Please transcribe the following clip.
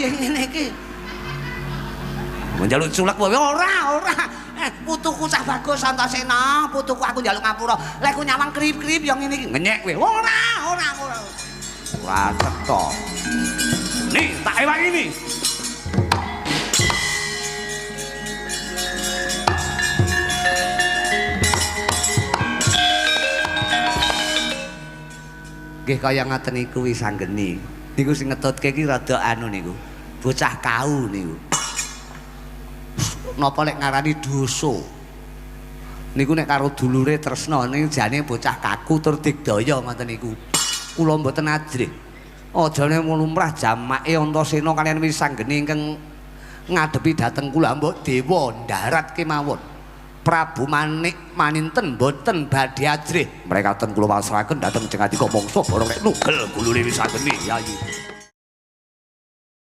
ya ngene iki. Njaluk culek wae ora, ora. Putuku cah bagus Antasena, putuku aku njaluk ngapura. Lek ku nyawang krip-krip ya ngene iki. Ngenyek kowe. Ora, ora, ora. Ora cetha. Nih, tak ewangi nih. Nggih kaya ngaten niku wis anggeni. Niku sing ngetutke iki rada anu niku. Bocah kau niku. Napa lek ngarani dosa. Niku nek karo dulure tresna niku jane bocah kaku tur digdaya ngoten niku. Kula mboten ajrih. Ajane lumrah jamake Antasena kaliyan Wisanggeni ingkang ngadepi dhateng kula mbok dewa ndarat kemawon. Prabu Manik Maninten mboten badhe ajrih. Mrekaten kula pasrahaken dhateng Jengandika mangsa bareng nek nugel gulune Wisanggeni Yayi.